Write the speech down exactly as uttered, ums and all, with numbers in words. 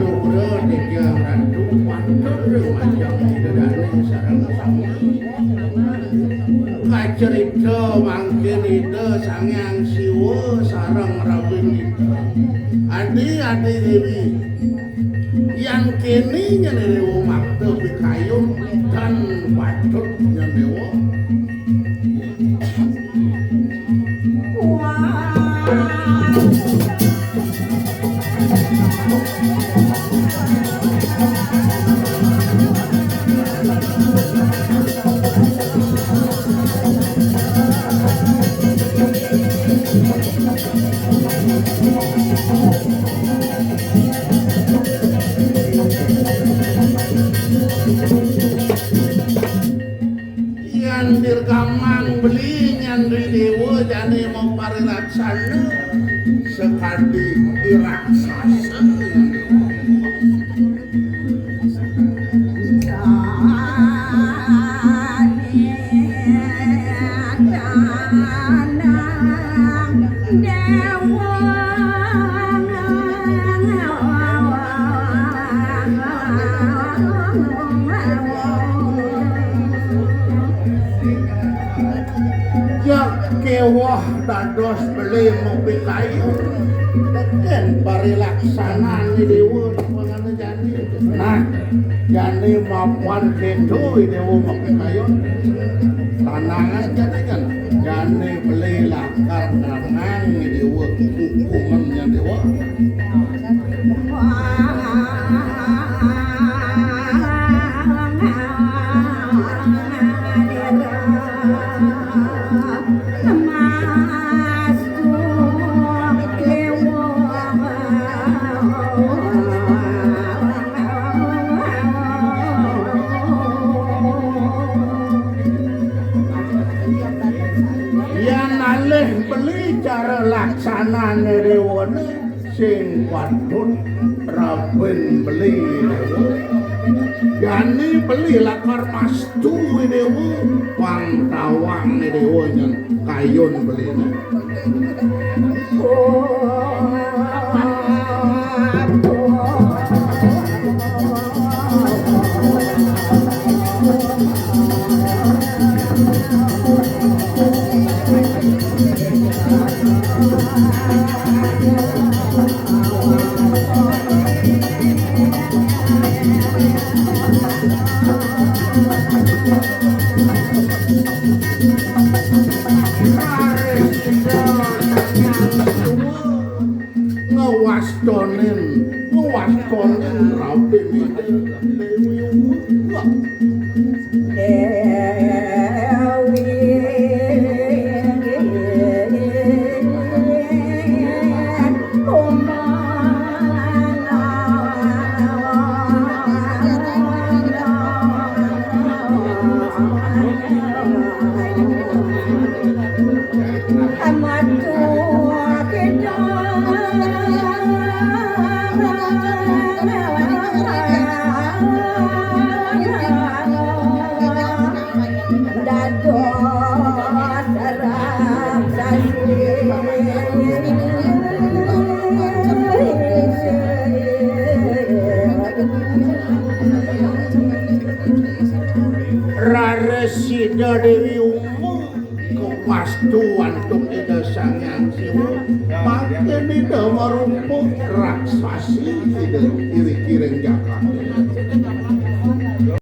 Pura tigang ratu, patut majang Ida Dané sareng sami. Kacerita mangkin Ida Sang Hyang Siwa sareng Rabi Mitra. Adi-adi Déwi, yan kéné nyané Déwa makta pikayun tan patut nyané Déwa. Yan dirgamang beli nyandri déwa jani mau parilaksana sakadi i raksasa. Jak kéweh dados beli mapikayun. Tekén parilaksanan déwa mangane jani. Nah, jani mapan kéto déwa mapikayun. Tanangan jani kan. Jani beli lakar nanang déwa hukuman jani déwa. Yan alih beli cara laksanané déwané sing patut rabin beli déwa. Jani beli lakar mastu déwa, pang tawang déwa nyen kayun beliné. Raris Ida Sang Hyang Siwa ngewastonin, ngewastonin Rabi Ida Déwi Uma. Déwi Uma. Raris Ida Déwi Uma kewastu antuk Ida Sang Hyang Siwa, mangkin Ida marupa raksasi Ida iring-iring jagat.